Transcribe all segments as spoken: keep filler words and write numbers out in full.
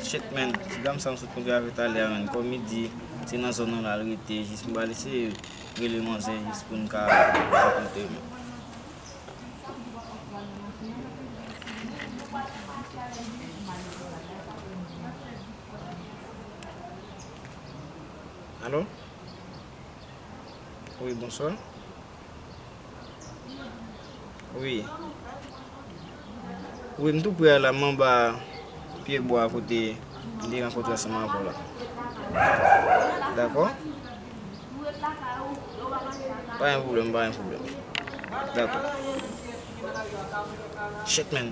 Shit, man. Ti dam sa m sot kontre avè talè a, man. Kòm li di, se nan zòn nan l al rete. Jis m pral eseye rele manzè jis pou n ka rakonte, man. Alo? Wi, bonswa. Wi. Wi, m tou pre a la, m anba pye bwa kote m te rankontre ansanm avè w la. Dakò? Pa gen pwoblèm, pa gen pwoblèm. Dakò. Shit, man.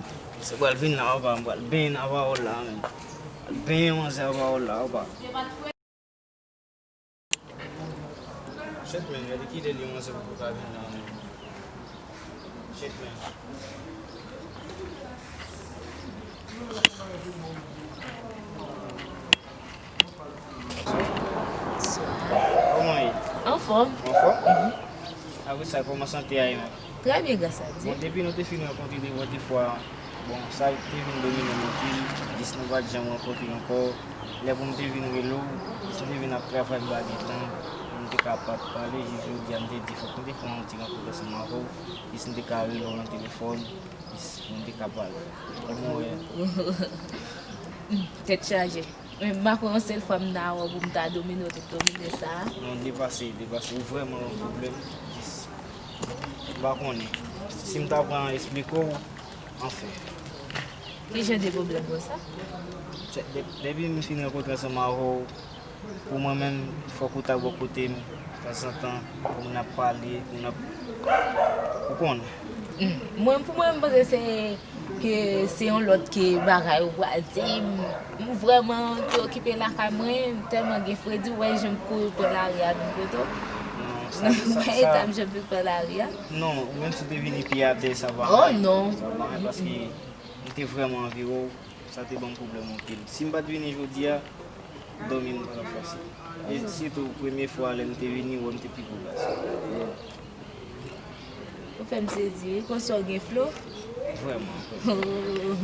Se pral vin la, opa, m pral benyen nan pawòl la, man. Pral benyen manzè nan pawòl la, opa. Shit, man, gade kilè li manzè poko ka vin la, man. Shit, man. Bonsoir. Kòman w ye? Anfòm. Anfòm? Mhm. Apre sa, kòman sante a ye menm? Trè byen, gras a Dye. Bon, depi nou te fin rankontre de, de fwa, bon, sa te vin domine m anpil, jis nou pa t janm rankontre ankò. Lè pou m te vin rele w, jis m te vin ap travay, m pa gen tan pou m te kapab pale, jis jodi a m te di fòk m te fè yon ti rankontre ansanm avè w, jis m te ka rele w nan telefòn, jis pou m te ka pale. Kòman w ye? Tèt chaje. Men m pa kwè yon sèl fwa m ta wè w pou m ta domine w tout domine sa a. Non, depase, depase. Ou vrèman yon pwoblèm. Jis, m pa konnen. Si m ta pran esplike w, anfen. Ki jan de pwoblèm konsa? Se, de-, depi m fin rankontre ansanm avè w, pou mwen menm, fòk ou ta bò kote m, tanzantan, pou n ap pale, pou n ap, ou konnen. Hmm. Mwen, pou mwen, m panse se ke se yon lòt ke bagay ou pral di m. M vrèman te okipe lakay mwen, m tèlman gen fredi, w wè jan m kouri pran lari a vin kote w. Non, sa, sa, mwen sa, eta m jan m vin pran lari a. Non, ou menm si w te vini pye atè, sa pa anyen. Oh, non. Sa pa anyen, paske m te vrèman anvi wè w, sa te ban m pwoblèm anpil. Si m pa t vini jodi a, dòmi m pa t ap fasil. E sitou premye fwa lè m te vini, wè m te pi gwo pase. Ou fè m sezi, wi. Konsa w gen flo? Vrèman, vrèman.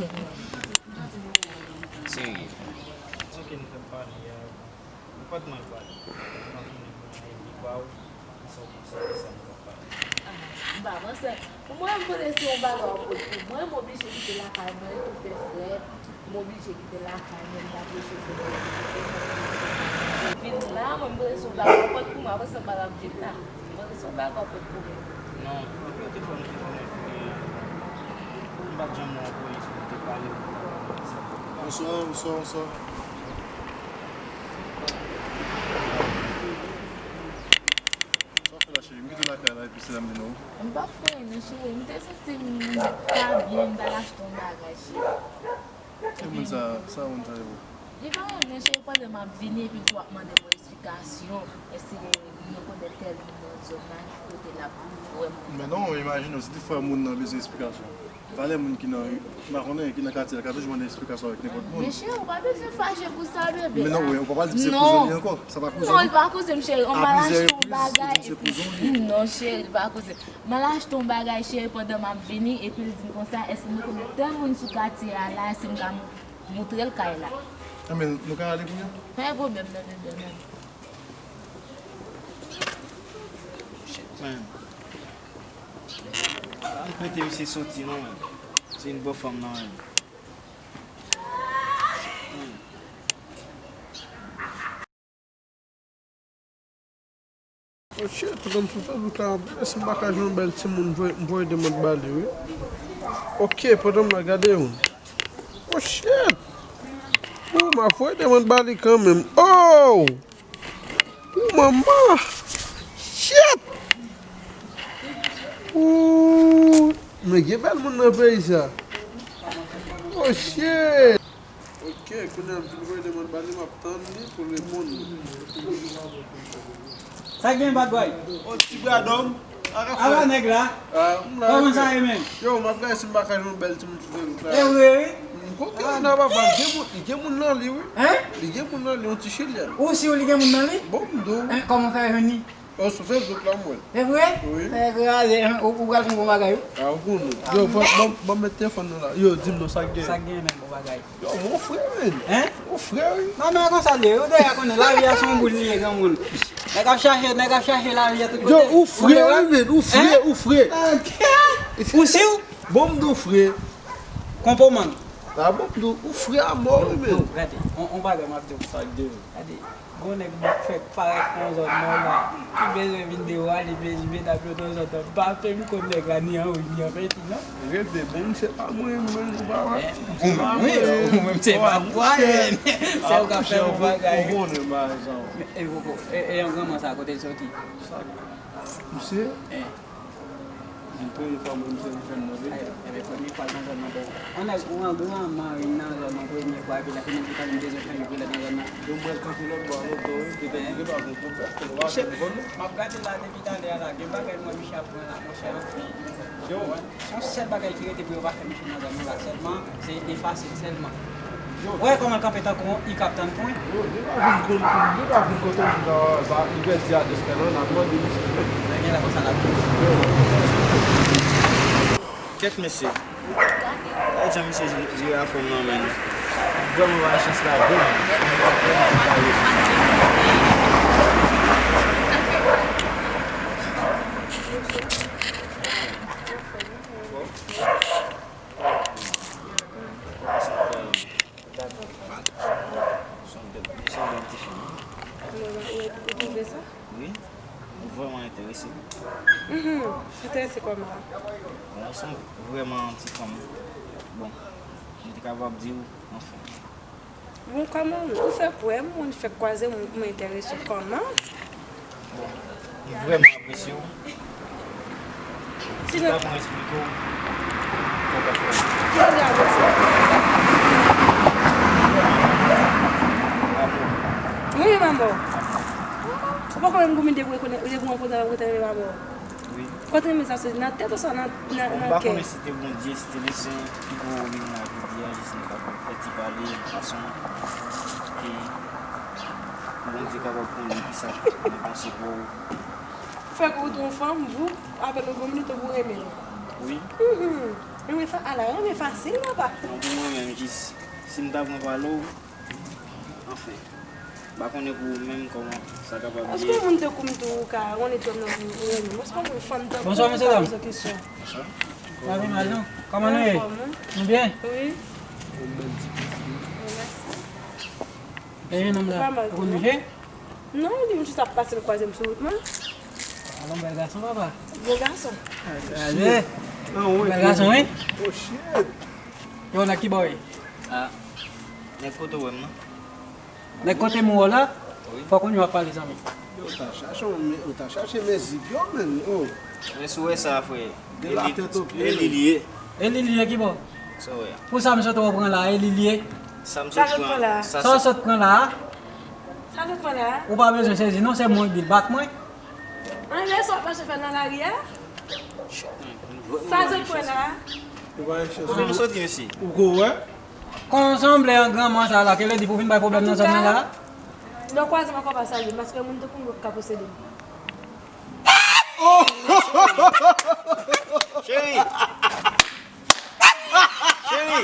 Serye. Sa ke nou fè pale a, ou pa t mal pale. Ou pa konnen pou mwen li pa ou, sa w panse de sa nou t ap pale. Ah, m pa panse. Pou mwen, m panse se yon bagay w ap pot pou mwen, m oblije kite lakay mwen tou fè frèt. M oblije kite lakay mwen, m pa vle chofè mwen vin la, mwen m prese yon bagay w pot pou mwen, apre sa m pa t ap vin la. M prese yon bagay w pot pou mwen. Non, depi yo te fè m te konnen pou li, m pa t janm wè yon polis pou te pale pou sa. Bonswa, bonswa, bonswa. Sa w fè la, cheri? M kite w lakay la, epi se la m vin wè w. M p ap fè anyen non, cheri. M te santi m pa byen, m t al achte yon bagay, cheri. Ki moun sa, sa moun sa yo? Li pa yon non, cheri, pandan m ap vini, epi l tou ap mande mwen esplikasyon. Èske m rekonèt tèl moun nan zòn nan, ki kote l ap wè moun nan? Men non, imajine w, si toutfwa moun nan bezwen esplikasyon. Valè moun ki nan, m pa konnen, ki nan katye a, ka toujou mande esplikasyon avèk nenpòt moun. Men cheri, ou pa bezwen fache pou sa, bebe. Men non, wi, ou pa pral di m se kouzen li ankò. Sa pa kouzen li? Non, li pa kouzen m, cheri. An m al achte yon bagay, epi, non, cheri, li pa kouzen. M al achte yon bagay, cheri, pandan m ap vini, epi l di m konsa, èske m rekonèt tèl moun sou katye a la, èske m ka mou-, moutre l kay la? Enben, nou ka ale kounye a? Pa gen pwoblèm, non, bebe, non. Shit, man. Pa kote misye soti non, man. Se yon bò fanm nan, man. Oh shit, pandan m sot nan wout la, anplis m pa ka jwenn yon bèl timoun, m voye, m voye demann ba li, wi. Ok, pandan m la, gade yon. Oh shit! Ou, m ap voye demann ba li kanmenm. Oh! Ou manman! Shit! Ooh, men gen bèl moun nan peyi sa. Oh shit! Ok, Kounye a m fin voye demann ba li, m ap tann li pou l reponn mwen. Sa gen, bad boy? O ti bradòm. Ala nèg la. Kòman sa ye menm? Yo, m ap gade si m pa ka jwenn yon bèl timoun sou fè wout la. E vre wi? M kote la nan papa m, li gen moun nan li wi. Hein? Li gen moun nan li, yon ti chilyèn. Ou si w li gen moun nan li? Bon, m di w. Kòman w fè jwenn li? Yo, sou Facebook la m wè l. E vre? Wi. Nèg raze, ou pral fè yon bon bagay wi. A, ou konnen. Yo, ban m mete telefòn nan la. Yo, di m non, sa k gen? Sa k gen menm, bon bagay? Yo, m fre, menn. Hein? M fre, wi. Non, men konsa l ye. Ou deja konnen, lavi a se yon boul li ye, granmoun. Nèg ap chache, nèg ap chache lavi a tout kote. Yo, ou fre, wi, menn. Ou fre, ou fre. Ou si w? Bon, m di w fre. Konpòman. A, bon, m di w, ou fre a mò, wi, menn. Yo, gade, on bagay m ap di w. Sa k gen? Gade. Gon nèg m ap fè parèt nan zòn mwen la ki bezwen vin deyò a, li bezwen met ap yo tanzantan. M pa fè m konn nèg la ni an wouj ni an pèti non. Rete bon, se pa mwen menm ou pa wè. Ou menm wi, ou menm se pa pwa menm. Se ou k ap fè bon bagay. Ou konnen bagay sa. E yon granman sa kote l soti? Misye? Premye fwa mwen misye m fè m nan vil. Ebyen premye fwa l nan zòn nan bò. Yon nèg ou an gran mari nan zòn nan premye fwa epi lè fini li pa vin bezwen chanje koulè nan zòn nan. Yo m pral kanpe lòt bò a lòt bò wi, petèt li gen pa gen pwoblèm, kote w pa fè m konnen. M ap gade la depi talè a la, gen bagay m wè misye ap pran la monchè anpil. Yo. Se yon sèl bagay ki rete pou yo pa fè misye nan zòn nan la sèlman, se efase l sèlman. Ou wè kòman l kanpe tankou yon i k ap tann pwen? Yo, li pa vin kote, li pa vin kote m nan ba li pèdi adrès mwen nan, n ap mande misye. Mwen gen lè konsa l ap vin. Kèt mesye. Gade jan misye jere afè m nan men. Vrèman bay chans la vrèman. Ou twouve sa? Wi. Ou vrèman enterese. Mhm. Enterese kòman? Bon, ou se vrèman yon ti fanm. Bon, m te kapab di w, anfen. Bon, kòman ou fè kwè m, ou fèk kwaze m, m enterese w kòman? Bon, m vrèman apresye w. Si m ta pran esplike w, sa t ap fè m. Ki kote apresye? Amou. Mwen menm amò. Ou poko menm goumen depi w konnen, depi w konnen w te renmen amò. Wi. Kote renmen sa soti, nan tèt oswa nan, nan, nan kè? Bon, m pa konnen si te Bondye, si te lezen ki voye w vin la jodi a, jis nou kapab fè ti pale yon fason ke Bondye kapab konnen kisa nou panse pou ou. Fèk ou tou yon fanm, voup, apèn ou gon minit ou pou renmen l. Wi. Mhm. Renmen fa-, ala, renmen fasil, papa. Non, pou mwen menm, jis, si m ta pran pale w, anfen, m pa konnen pou ou menm kòman sa kapab ye. Èske yon moun tankou m tou ou ka, yon nèg tankou m nan ou renmen? Èske yon fanm tankou m ou ka poze kesyon? Bonswa. Pa pi mal non. Kòman nou ye? Anfòm, wi. Nou byen? Wi. Yon bèl ti pitit wi. Mèsi. E nonm la, ou konn misye? Non, li menm jis ap pase, l kwaze m sou wout mwen. Alon bèl gason, papa. Bèl gason. Ale. Bèl gason, wi. Oh shit. Yo, nan ki bò w ye? Ah. Nèg kote w wè m nan? Nèg kote m wè w la? Wi. Fòk ou nou ap pale, zanmi. Yo, ou ta chache, ou ta chache men zip yo, menn. Oh. Men si w wè sa, frè. E li li ye. E li li ye ki bò? Sa w wè a? Pou sa m sot wè w pran la, e li li ye? Sa m sot pran la. Sa w sot pran la a? Sa w sot pran la a? Ou pa bezwen sezi non, se mwen k di l bat mwen. Anyen sa w ap mache fè nan lari a? Sa w sot pran la a? Ou pa gen chans. Kote nou soti, mesye? Ou ko wè? Kon w sanble an granman sa la, ke lè di pou vin bay pwoblèm nan zòn nan la? Antouka, lè w kwaze m ankò pa salye m, paske moun tankou m yo k ka posede m. Cheri! Cheri!